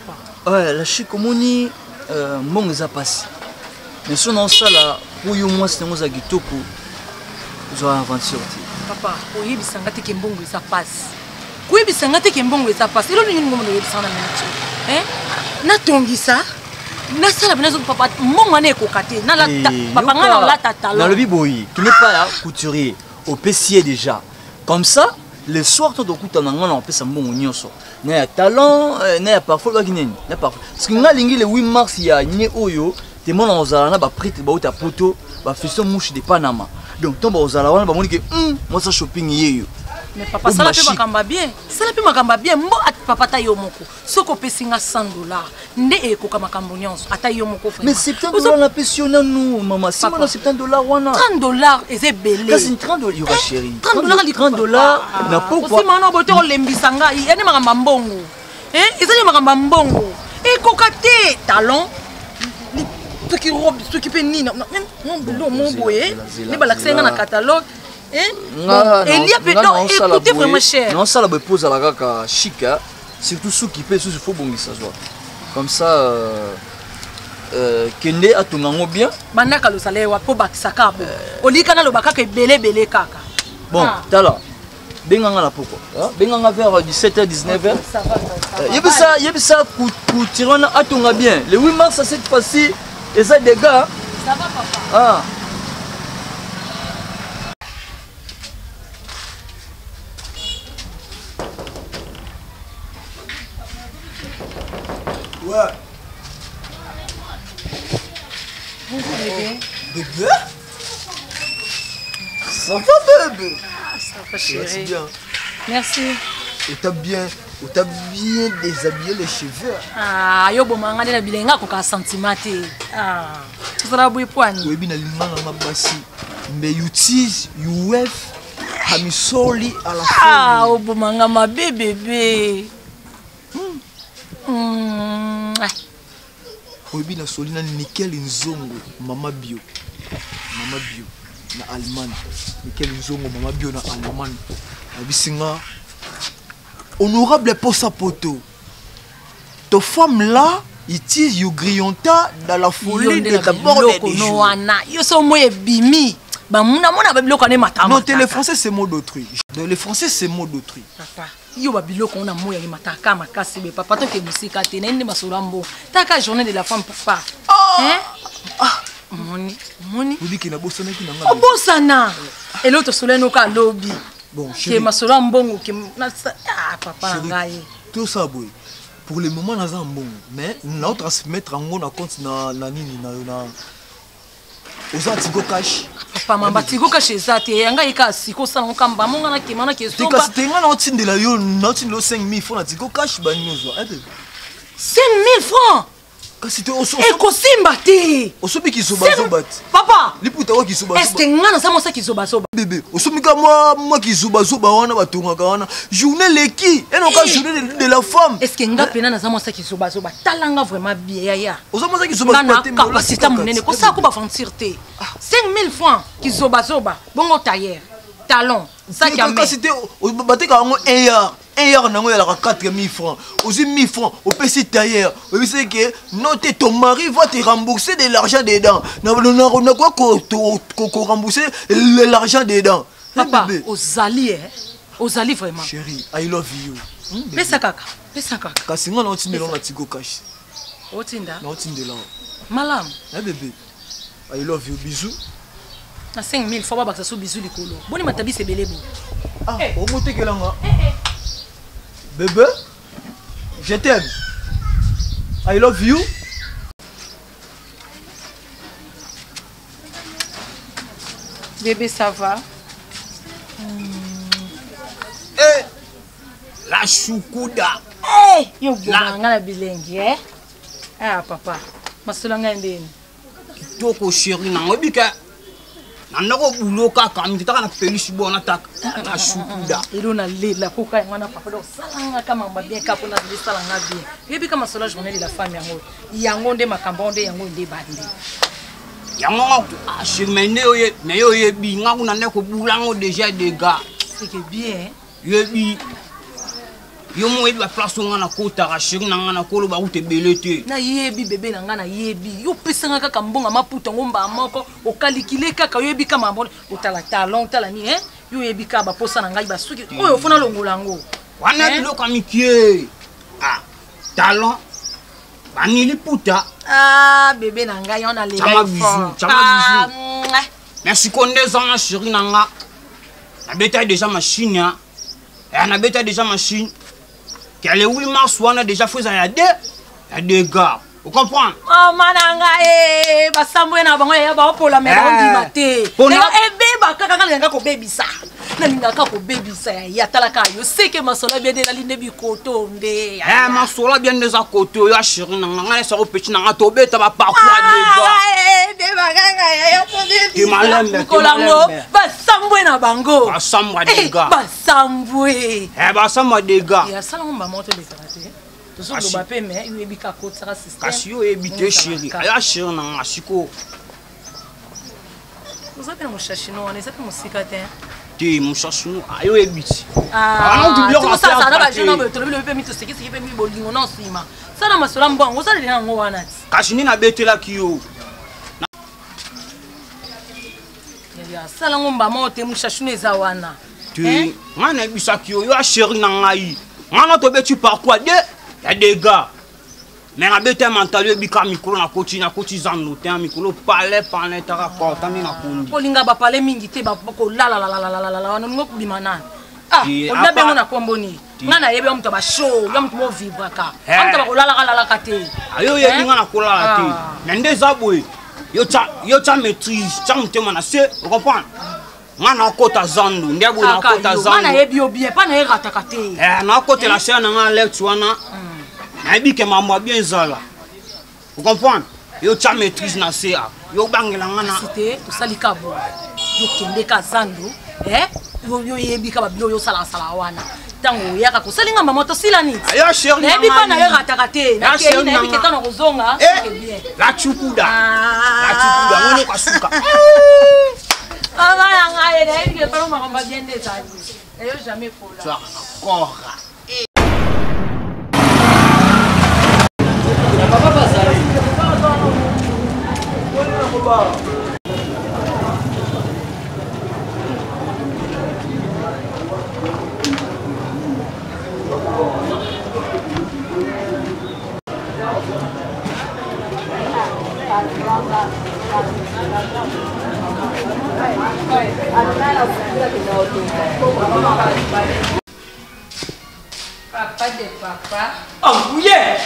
papa. Ouais, la chic omoni euh, mbongo eza pasi. Mais so naosala mpo yo mwasi nango oza kitoko ozwa aventure te. Papa, oyebisa nga te ke mbongo eza pasi. Koyebisa nga te ke mbongo eza pasi. Eloko nini mbongo oyebisa nga na minute oyo? Hein? Natongisa nasala bino papa mbongo wana ekoka te nalata eh, papa nga nalata talon nalobi boye kende pa ya couturier opesi ye déjà comme ça le soir to tokutana nga na kopesa mbongo nyonso na ya talent euh, na ya parfois olobaki nini na parfois parce que nga alingi le 8 mars ya nye oyo temona kozala na baprêtre bauta poto bafiston mouche de panama donc ntango bakozala wana bamoni ke hmm, mwasa shopping yeyo mais papa sala mpe makambo ya bien sala mpe makambo ya bien mbo papa ata yo moko soki opesi nga 100 dollar nde ekoka makambo nyonso ata yo moko mais 70 dollar napesi yo nanu mama sima na 70 dollar wana 30 dollar eza ebele kasi 30 dollar yoka eh, chéri 30 dollar 30 dollar na pokwa osima wana bote olembisa ngai yani makambo ya mbongo eh, eza nde makambo ya mbongo ekoka te talon soki robe soki mpe nini bilo mo boye nde balakisa nga na catalogue eh? elia mpe non écoutez vraiment cher naosala boye mpo ozala kaka chic surtout suki mpe susu fo bongisa zwa comme ça euh, euh, kende atonga yango bien bandaka losala ye wapi mpo bakisa kaka bo olika naloba kaka ebele ebele kaka bon ah. tala benga nga na pokwa benga nga vers 17h 19h yebisa yebisa couturier wana atonga bien le 8 mars cette fois-ci eza dégâts ça va papa ah. Ouais. Bonjour bébé. Bébé Ça va bébé ah, Ça va chérie. bien. Merci. Et t'as bien, t'as bien déshabillé les cheveux. Ah, yo boma nga na bilenga koka sentiment te. Ah, tozala boye poani. Oyebi na lingana nga basi. Mais you tease, you wef, hamisoli à la Ah, oboma nga mabe bébé. Mm. Mm. Oyebi na soli na Nickel Nzongo, mama bio. Mama bio na Allemagne. Nickel Nzongo, mama bio na Allemagne. Ayebisi nga honorable posa poto. To femme là, it you grillonta dans la folie de ta borde de jour. wana yo so moi ebimi bamuna mona ba biloko ne matama. Non, le français c'est mot d'autrui. Le français c'est mot d'autrui. Papa, yo ba biloko ona moya ke mataka makasi be papa toke mosika te na nde masolo ya mbongo. Taka journée de la femme papa. Oh! Hein? Ah! Moni, moni. Oyebi ke nabosanaki na nga. Obosana. Eloko tosolani oka lobi. Bon, ke masolo ya mbongo ke ah papa na ngai. Tosala boye. Pour le moment naza mbongo mais nao transmettre yango na compte na na nini na na oza tigo cash papa mamba tigo cash eza te ya ngai kaka siko osala ngo kamba monga na kema na kesomba kasi te ngai naotindela yo naotindela yo 5000 francs na tigo cash banini ozwa 5000 francs kasi te ekosimba te osomi kizobazoba te papa liputa wa kizobazoba estce nga naza mwasi ya kizobazoba bebe osomi ka mwa mwa kizobazoba wana batongaka wana journée leki enoka eh. journée de, de la femme est ce que nga mpena naza mwasi ya kizobazoba tala nga vraiment bien yaya oza mwasi ya kizobazoba te capacité monene kosala ko baventure te 5000 francs kizobazoba bongo tailleur talon sac ya kasi te batekaka yango 1 yard 1 yard nango ezalaka 4000 francs ozwi 1000 francs opesi tailleur oyebisi ke non te ton mari va te rembourser de l'argent dedans nakoya korembourser l'argent dedans papa ozali eh ozali vraiment chérie i love you hmm, pesa kaka pesa kaka kasi nga naotindela na tigo cash otinda naotindela malamu eh bébé I love you bisous. Na 5000 fois babakisa so bisous likolo. Boni matabisi ebele bo. Ah, hey. Eh. omotekela nga. Hey, eh, hey. Eh. Bébé, je t'aime. I love you. Bébé, ça va? Eh, la choucouda. Eh, yo boma nga na bilengi eh. Ah papa, masolo ngai ndeni. Kitoko chéri na oyebi ke na ndako bulo kaka mito taka na pelisi bona taka na shukuda. Elo na lela koka yango na papa donc sala nga kama ma bien ka pona zali sala nga bien. Oyebi ka masolo journée de la femme yango. Yango nde makambo nde yango nde bande. Yango nga ah chéri mais nde oye mais yo oyebi nga kuna ndako bula ngo déjà dégâts. C'est que bien. Yebi. Yo mo oyebi baplace oyo nga nakotaka, chéri na nga, nakoloba kuta ebele te. Nayebi bebe na ngai, nayebi yo opesanga kaka mbongo maputa yango mbaa moko, okalikile kaka, oyebi kama mbona otala talon, otala nini, hein? Yo oyebi kaka baposa na ngai, basuki oyo ofona longola yango wana. Hein? Biloko ya mikie, ah, talon banili puta. Ah, bebe na ngai wana. Chama bisou, chama bisou. Mais sikoyo nde eza wana, chéri na nga, nabeta déjà machine ya eh, nabeta déjà machine ke le 8 mars wana déjà fo ezala ya de ya dégâts, ocomprendre? Mama na ngai, eh, basambo ye na bango yaya baopola me Eh. baondima te. Pona- Ebeba kaka, nga nalingaka kobebisa, nalingaka kobebisa yaya. Talaka yo seke masolo bien elali nde bikoto nde. Eh, masolo bien nde eza kote oyo ya chéri na nga. Ngai nesako peti na nga, tobeta baparcours ya dégâts. Te malembe, te Mokolo yango malembe. basambwe na bango. Basambwa Eh, dégâts. basambwe. Eh, basambwa dégâts. Asalango mbama tolekaka te, tozoloba mpe me oyebi kaka kotisaka système. Kasi yo oyebi te, chéri, aya chéri na nga sikoyo. Oza mpe na moshashino wana, eza mpe mosika te. Te, moshashino ayo oyebi ti. Wana kutu biloko Tokosalasala na affaire bajeune te. oyo tolobi lobi mpe mitosekiseki mpe bolingo na nsima sala masolo ya mbongo, osalela yango wana ti. Kasi nde nabetelaki yo. Salango mbama oyo te, moshashino eza wana. Te, ngai nayebisaki yo, yo ya chéri na ngai, ngai na tobeti parcours de ya dégâts, mais nabeta mental. Oyebi kaka mikolo nakoti zando te, mikolo pale pale taka korta nde nakondi. Kolinga bapale mingi te, kolalalalalalalala wana olingo kobima nani? Ah, Te, olinga bengo na kombo nini? Ngai nayebi ya moto ya bashow, ya moto movibraka, ya moto bakolalakalaka te. Ayo oyebi ngai nakolala te. Ah. Mais nde eza boye, yo tya maîtrise, tya motema na se, ocomprendre? Ngai nakota zando nde boye, Kaka nakota yo, ngai zando. nayebi yo bien, mpa nayerataka te. Eh, nakotela sere na ngai alerte wana, nayebi ke mambo ya bien ezala, ocomprendre? Yo tya maîtrise na se, a yo obangela ngai na Kasi te, tosali ka boye, yokende ka zando, eh, yo yebi ka babilo oyo osalasala wana, ntango oyaka kosalinga mama tosila nini. Ayo chéri na Nayebi mpa ngai. nayerataka te. Ya Nakei chéri na nayebi ke ngai. ntango kozonga Eh, c'est bien. La chukuda, la chukuda ngoni okasuka. Mama na ngai, nayebi ke pano makambo ya bien nde ezali nayo jamais pola. Twaka na kora. Papa bazali. Papa de papa. Oh, uye!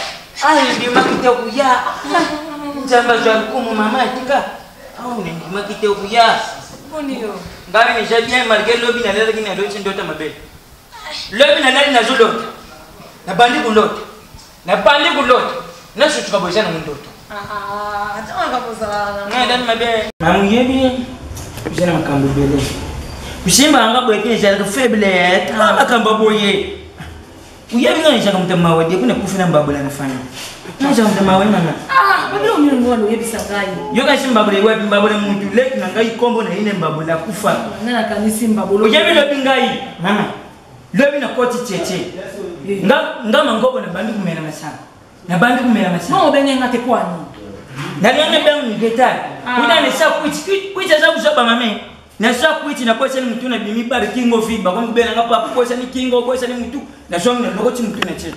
Ah, ndimaki te kuya. Nzambe azwa lokumu, mama atika. Ah, ndimaki te kuya. Boni yo? Ngai déjà bien malgré lobi nalalaki naloti ndota mabe. Lobi nalali nazolota. Nabandi kulota. Nabandi kulota. Nasutuka boye eza nango ndoto. Ata makambo ozalaka. Ngai ndani mabe. Mamuyebi eza na makambo ebele. Kusimba nga boye te, ezalaka faible. Tala makambo boye. Uyebi nga ezalaka moto mawa depuis nakufi na mbabola na fani. Nga ezalaka moto mawa, mama. Babilo nini wana oyebisa ngai? Yoka si mbabola ewapi mbabola mutu leki na ngai nkombo na ye nde mbabola akufa. Ngai nakanisi mbabolo. Oyebi lobi ngai mama, lobi nakoti tietie nga nga mangobo, nabandi komela masanga, nabandi komela masanga. Bongo obenge nga te kwani? Nalinga bengo migeta kuna nesa kwiti kwiti aza kuzoba mame. Nasa kwiti nakwesani mutu na bimi bar kingo vi bakomi kubela nga papa kwesani kingo kwesani mutu nazongi na lokoti mutu na tie.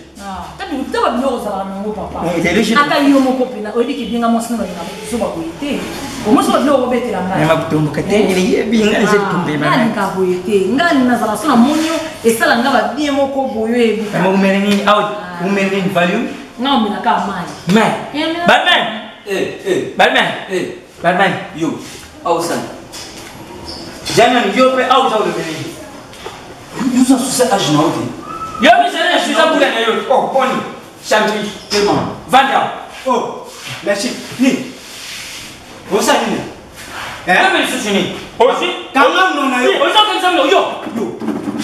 Ta babiloko ozalaka nango papa. Eh, lelo Ata yo moko mpena oyebi ke bienga mwasi no balinga zoba boye te, omosi babiloko obetela ngai. Mama kutomboka te, yebi nga eza litombe. Ngai mama alingaka boye te, ngai nazala so namoni yo esala nga babien moko boye, oyebi. Mama umele nini awa? Umele nini value? Ngai omelaka mai. Mai. Eh, Barman. Eh, eh, Barman. eh, Barman. Yo, aosala. Jana yo mpe awa oza kolobela nini? Yo oza susa age na yo te. Yo misala na suza bula na yo. Oh, poni champi. Tema. Vanda. Oh, merci. Nini? Osala nini? Eh? Oyo lisusu nini osi? Kanga monoko na yo. Ozokanisa yo yo. Yo.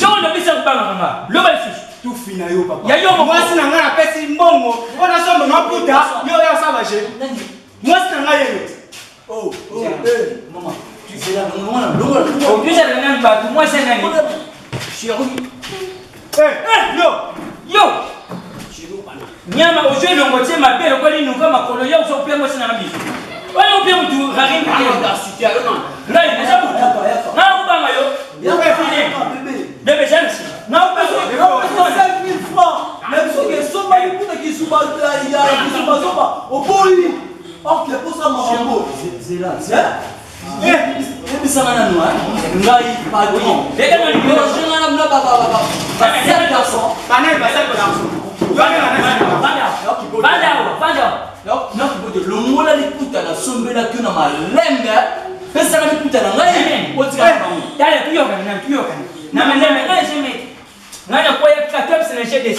Soko olobisa kobangaka nga, loba lisusu. Tufi na yo papa. Ya yo moko. Mwasi na ngai napesi mbongo mpo nasomba maputa, yo oyo asala je. Mwasi na ngai yeyo. Oh, oh, eh, mama, tu fais là, longola, longola. Opesaka nani bato mwasi ya nani? Chéri. Eh, yo. Yo nyama ozwi elongo tie mabe lokola linuka makolo yo ozo opia mwasi nanga biso wana opia mutu rarin ngai naza mutu ngai nakobanga yo bebe jansi na 5000 francs même soki esombaki kuna kisubazoba oboyi orke posa makambo yebisanga nanu ngai patron na garçon longola liputa nasombelaki yo na malembe, pesaka liputa na ngai otikala bango. Tala, tuyokana na tuyokana na malembe. Ngai ezemete ngai nakwaya 14 na g de 6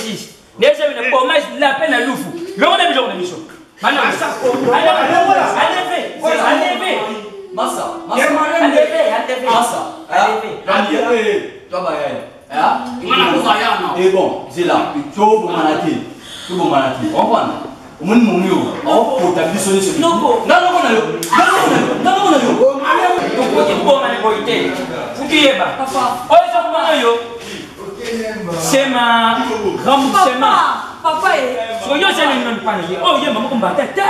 ndezemi na bomage lape na lufu longola biloko na biso. Masa, masa, masa, toi bayaya. Et bon, zela, tobomana te, tobomana te, comprendre? Omoni momi oyo aokota biso nyonso. Nga noko na yo, nga noko na yo, nga noko na yo. Okoki koboma na boyi te, fukiyeba oyo eza kobanga yo sema remboursement. Papa e. Soki yo ozali nanu pana ye oyo yemba moko mbata te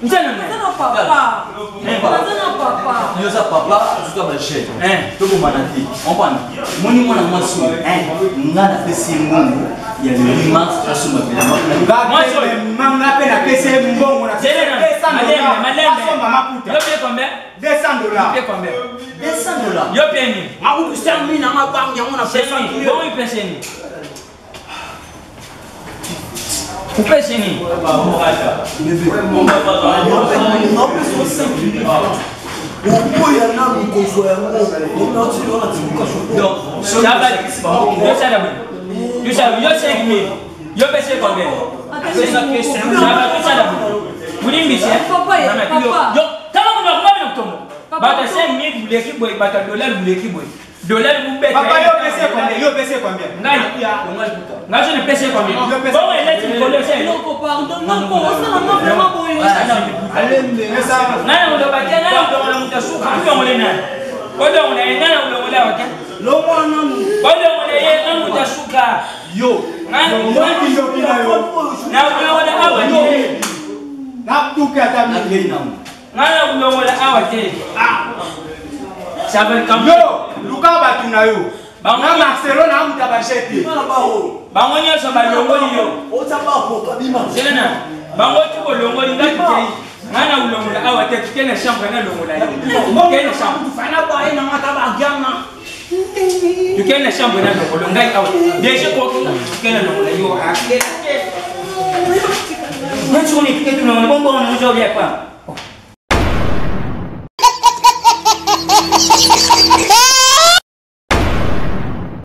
nzela na Naza na papa. Naza na papa. Yo oza papa, ozuka bagene, tobomana te, comprendre? Moni mwana mwasi oyo, nga napesi ye mbongo ya le 8 mars asomba bilamba. Nga mpe napesi ye mbongo na Malembe. Maputa. Yo mpe combien? 200 dollars. Mpe combien? 200 dollars. Yo mpe nini? Makutu 5000 nanga bangi yango na Seni bongo ipese nini? Upese nini? Oboya nanu kozwa yango wana tibuka. Yosala boye, yosala yo 5000, yo pese combien? Tosala boye, mulimbisi. Papa ye, papa. Kama kuna kumabina kutombo bato ya 5000 buleki boye, bato ya dollar buleki boye, dollar bubeta. Papa, yo pesi combien? Yo pesi combien? Ngai ngai so nepesi combien? Bongo eleti likolo ese. Noko, pardon, noko, osala nga vraiment boye. Ngai na koloba te, ngai na kolongola moto asuka olongole nani, olongola ye, ngai na kolongola awa te, olongola ye, ngai moto asuka. Yo. Ngai na kolongola awa te. Natuki ata. Nakei nango. Ngai na kolongola awa te. Ça va comme yo luka bato na yo na Marcelo na amuta bajete. Bango nyonso balongoli yo. Zelena bango ti bolongoli ngai tukei, ngai na kolongola awa te. Tuke na chambre, nalongola yo, tuke na chambre, tuke na chambre, nalongola ngai awa deja kokinga, tuke nalongola yo netsoni, tuke tulongola bongo nozolia pa.